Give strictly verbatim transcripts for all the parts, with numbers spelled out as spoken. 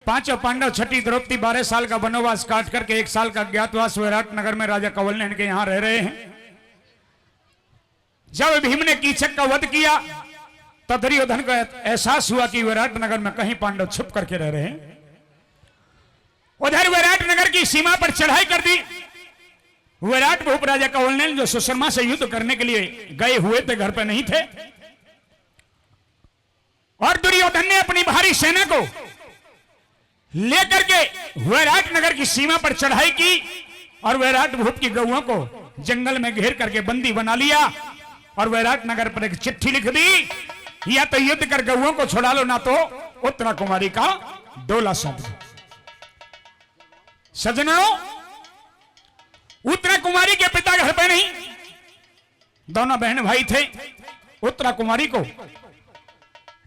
पांचों पांडव, छठी द्रौपदी, बारह साल का वनवास काट करके एक साल का अज्ञातवास विराट नगर में राजा कंवल नैन के यहाँ रह रहे हैं। जब भीम ने कीचक का वध किया, तो दुर्योधन को एहसास हुआ कि विराट नगर में कहीं पांडव छुप करके रह रहे हैं। उधर विराट नगर की सीमा पर चढ़ाई कर दी। विराट भूप राजा कंवल नैन जो सुशर्मा से युद्ध करने के लिए गए हुए थे, घर पे नहीं थे, और दुर्योधन ने अपनी भारी सेना को लेकर के विराट नगर की सीमा पर चढ़ाई की और विराट भूप की गऊओं को जंगल में घेर करके बंदी बना लिया और विराट नगर पर एक चिट्ठी लिख दी, या तो युद्ध कर गऊओं को छुड़ा लो, ना तो उत्तरा कुमारी का डोला सौंप दो। सज्जनों, उत्तरा कुमारी के पिता घर पे नहीं, दोनों बहन भाई थे। उत्तरा कुमारी को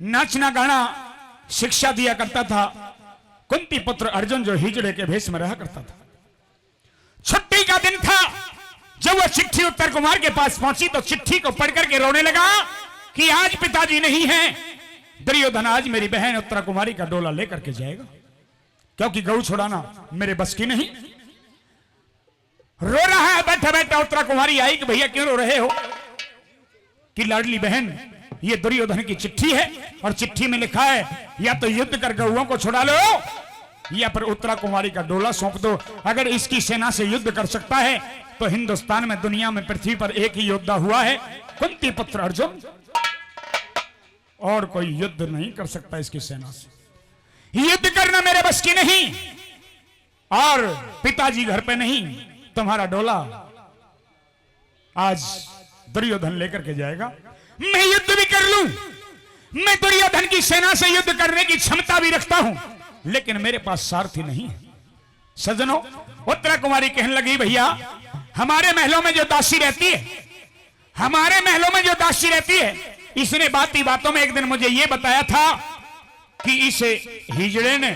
नाचना गाना शिक्षा दिया करता था कुंती पुत्र अर्जुन, जो हिजड़े के भेष में रहा करता था। छुट्टी का दिन था। जब वह चिट्ठी उत्तरा कुमारी के पास पहुंची तो चिट्ठी को पढ़ करके रोने लगा कि आज पिताजी नहीं है, दुर्योधन आज मेरी बहन उत्तरा कुमारी का डोला लेकर के जाएगा, क्योंकि गऊ छुड़ाना मेरे बस की नहीं। रो रहा है बैठा बैठा। उत्तरा कुमारी आई कि भैया क्यों रो रहे हो? कि लाडली बहन, ये दुर्योधन की चिट्ठी है और चिट्ठी में लिखा है या तो युद्ध कर गऊओं को छुड़ा लो या फिर उत्तरा कुमारी का डोला सौंप दो। अगर इसकी सेना से युद्ध कर सकता है तो हिंदुस्तान में, दुनिया में, पृथ्वी पर एक ही योद्धा हुआ है, कुंती पुत्र अर्जुन, और कोई युद्ध नहीं कर सकता इसकी सेना से। युद्ध करना मेरे बस की नहीं। और पिताजी घर पे नहीं, तुम्हारा डोला आज दुर्योधन लेकर के जाएगा। मैं युद्ध भी कर लूं, मैं दुर्योधन की सेना से युद्ध करने की क्षमता भी रखता हूं, लेकिन मेरे पास सारथी नहीं है। सज्जनों, उत्तरा कुमारी कहने लगी, भैया, हमारे महलों में जो दासी रहती है, हमारे महलों में जो दासी रहती है, इसने बात ही बातों में एक दिन मुझे ये बताया था कि इस हिजड़े ने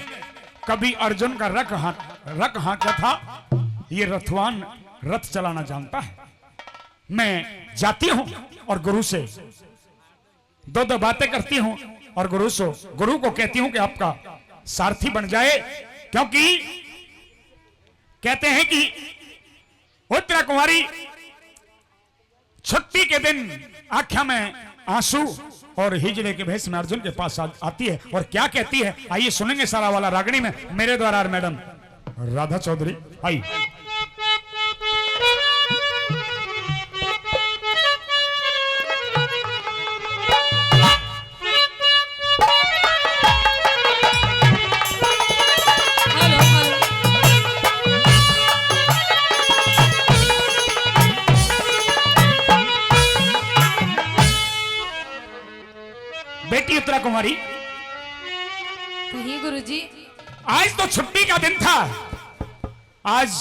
कभी अर्जुन का रथ हाँ, रथ हाँका था, ये रथवान रथ चलाना जानता है। मैं जाती हूँ और गुरु से दो दो बातें करती हूँ और गुरु से, गुरु को कहती हूँ कि आपका सारथी बन जाए, क्योंकि कहते हैं कि उत्तरा कुमारी छुट्टी के दिन आंखों में आंसू और हिजड़े के भेष में अर्जुन के पास आ, आती है और क्या कहती है, आइए सुनेंगे सारा वाला रागनी में मेरे द्वारा। और मैडम राधा चौधरी आई। बेटी उत्तरा कुमारी, कहिए गुरुजी। आज तो छुट्टी का दिन था, आज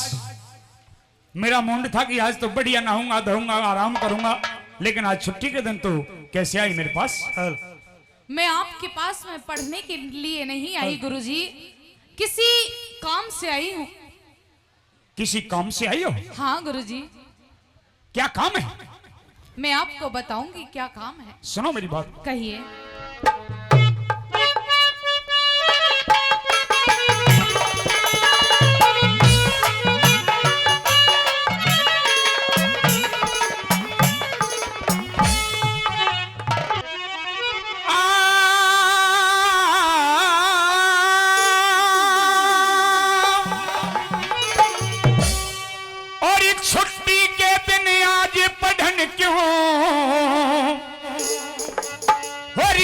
मेरा मूड था कि आज तो बढ़िया नहाऊंगा धोऊंगा, आराम करूंगा, लेकिन आज छुट्टी के दिन तो कैसे आई मेरे पास? मैं आपके पास में पढ़ने के लिए नहीं आई गुरुजी, किसी काम से आई हूँ। किसी काम से आई हो? हाँ गुरुजी। क्या काम है? मैं आपको बताऊंगी क्या काम है। सुनो मेरी बात। कहिए। और एक छुट्टी के दिन आज पढ़न क्यों, और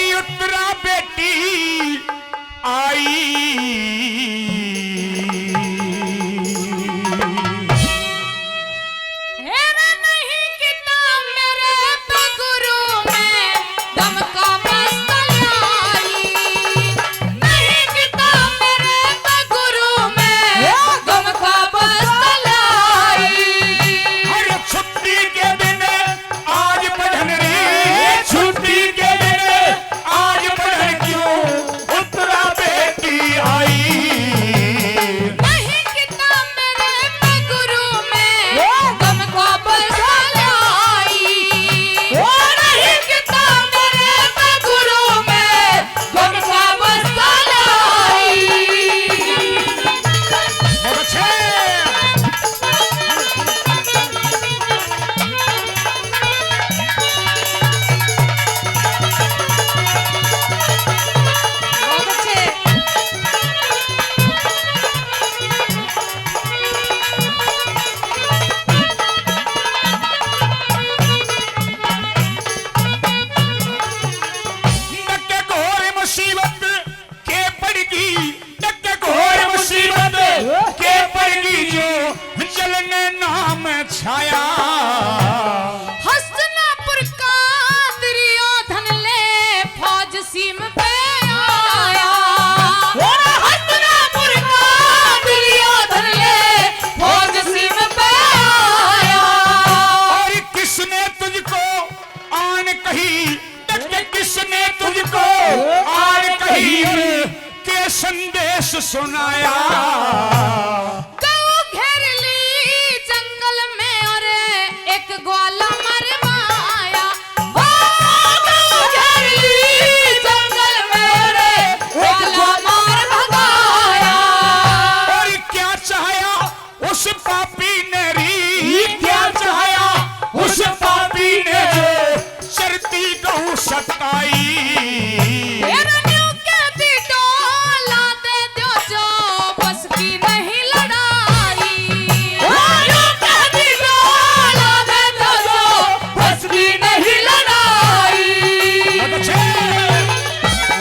सुनाया। गऊ घेर ली जंगल में और एक ग्वाला मरवाया। ओ, गऊ घेर ली जंगल में और एक ग्वाला मार भगाया। और क्या चाहा उस पापी ने री, क्या चाहा उस पापी ने जो चरती गऊ सताई। तेरा न्यू कह दी डोला दे दो जो बस की नहीं लड़ाई। ओ न्यू कह दी डोला दे दो जो बस की नहीं लड़ाई। बहुत अच्छे।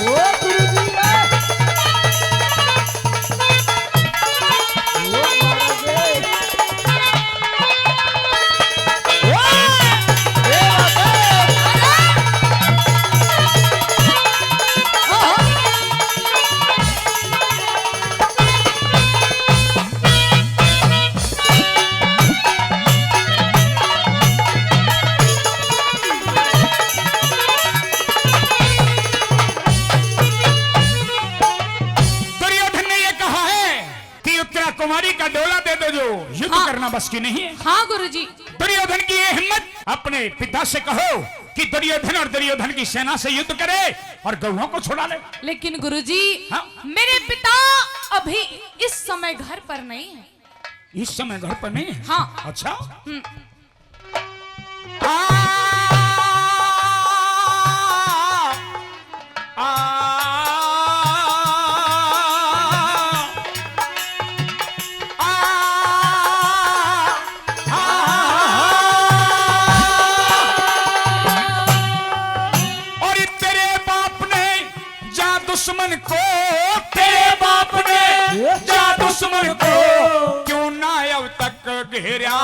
ओ गुरु जी। दुर्योधन ने यह कहा है कि उत्तरा कुमारी का डोला दे दो जो युद्ध हाँ। करना बस की नहीं है। हाँ गुरुजी। दुर्योधन की ये हिम्मत, अपने पिता से कहो कि दुर्योधन और दुर्योधन की सेना से युद्ध करे और गऊओं को छुड़ा ले। लेकिन गुरुजी, हाँ? मेरे पिता अभी इस समय घर पर नहीं है। इस समय घर पर नहीं है? हाँ। अच्छा। हम्म। आ, आ, आ, आ। और तेरे बाप ने जा दुश्मन को, तेरे बाप ने जा दुश्मन को क्यों ना अब तक घेरा।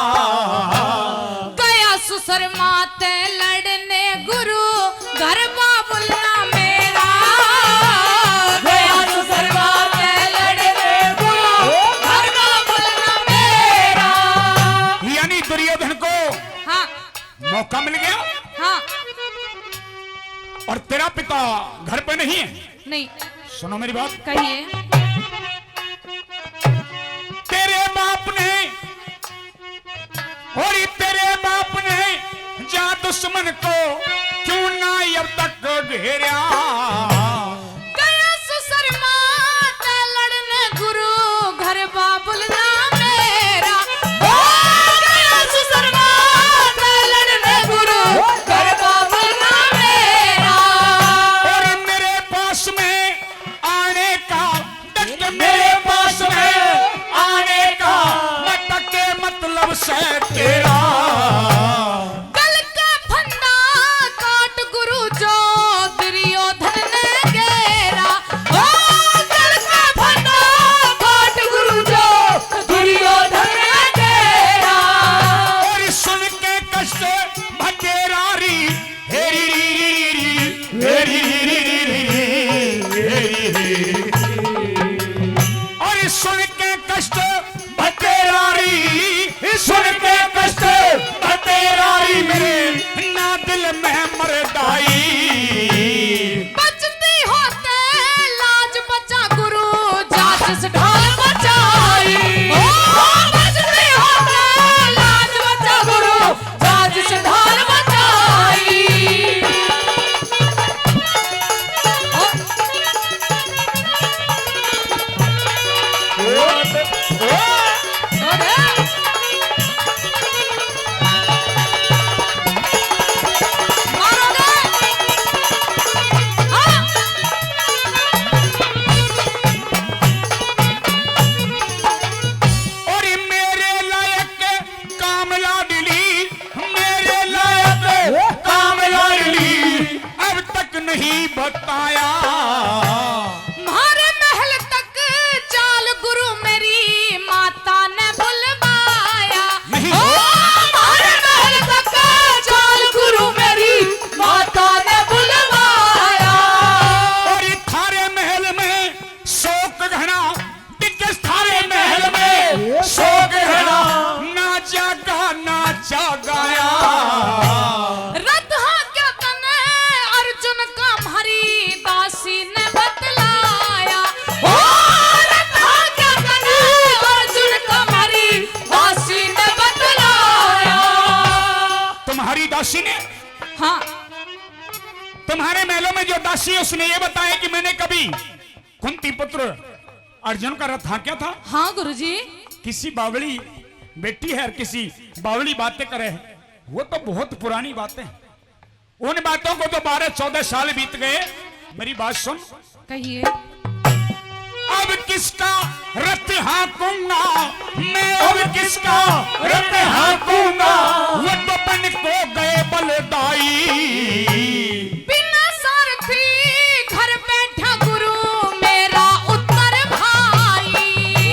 गया सुसर माते लड़ने गुरु, घर बाबुल ना मेरा। गया सुसर माते लड़ने गुरु, घर बाबुल ना मेरा। यानी दुर्योधन को हाँ। मौका मिल गया। हाँ। और तेरा पिता घर पे नहीं है। नहीं। सुनो मेरी बात। कहिए। तेरे बाप ने, और तेरे बाप ने जा दुश्मन को क्यों ना अब तक घेरा। गया सुसर माते लड़ने गुरु, घर बाबुल ना मेरा। ओ, गया सुसर माते लड़ने गुरु, घर बाबुल ना मेरा। और मेरे पास में आने का डट, मेरे पास में आने का डट के मतलब से तेरा। गल का फंदा काट गुरु जो दुर्योधन ने घेरा। ओ गल का फंदा काट गुरु जो दुर्योधन ने घेरा। और सुन के कष्ट भकेरा री, हेरी री री री री, हेरी री री री री, हेरी री। और सुन के कष्ट भतेरारी, सुन के कष्ट भतेरारी मेरे ना दिल में मरदाई। बचती होते लाज बचा गुरु, जात से ढाल बचाई। ओ, बचती होते लाज बचा गुरु, जात से ढाल बचाई। और मेरे लायक काम लाडली, मेरे लायक काम लाडली, अब तक नहीं बताया। म्हारे महल तक चाल गुरु, मेरी मात महलों में जो दासी है, उसने ये बताया कि मैंने कभी कुंती पुत्र अर्जुन का रथ हाँक्या था। हाँ गुरुजी। किसी बावली बेटी है और किसी बावली बातें करे, वो तो बहुत पुरानी बातें हैं। उन बातों को तो बारह चौदह साल बीत गए। मेरी बात सुन। कहिए। अब किसका रथ हाँकूंगा मैं, अब किसका रथ हाँकूंगा, वो तो बन को गए बलदाई। बिना सारथी घर बैठा गुरु मेरा उत्तर भाई।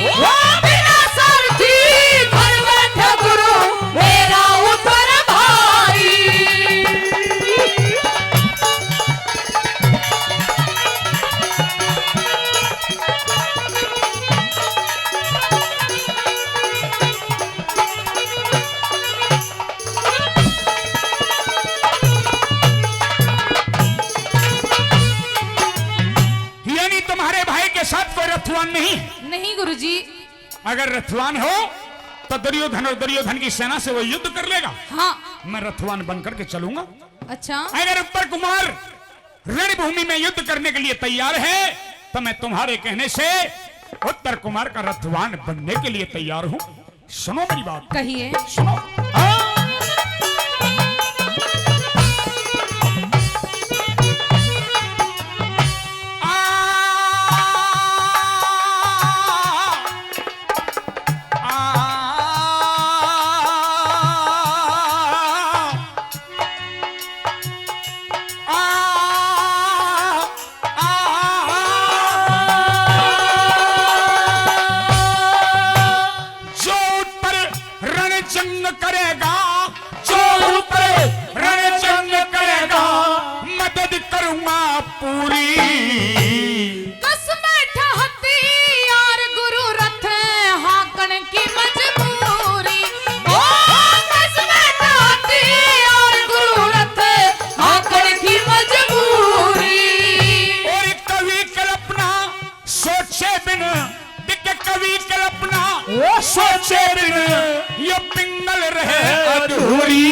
ओ बिना सारथी घर बैठा गुरु मेरा उत्तर भाई। यानी तुम्हारे भाई के साथ कोई रथवान नहीं? नहीं गुरुजी। अगर रथवान हो तो दुर्योधन और दुर्योधन की सेना से वो युद्ध कर लेगा। हाँ। मैं रथवान बन करके चलूंगा। अच्छा। अगर उत्तर कुमार रणभूमि में युद्ध करने के लिए तैयार है तो मैं तुम्हारे कहने से उत्तर कुमार का रथवान बनने के लिए तैयार हूँ। सुनो मेरी बात। कहिए। सुनो। हाँ। आ, आ, आ, आ, जो उत्तर रण जंग करेगा, जो उत्तर रण जंग करेगा, मदद करूंगा पूरी। कस बैठा हथियार गुरु रथ हाँकण की मजबूरी। ओ कस बैठा हथियार गुरु रथ हाँकण की मजबूरी। और कवि कल्पना सोचे बिन, देख कवि कल्पना ओ सोचे बिन, ये पिंगल रहे अधूरी।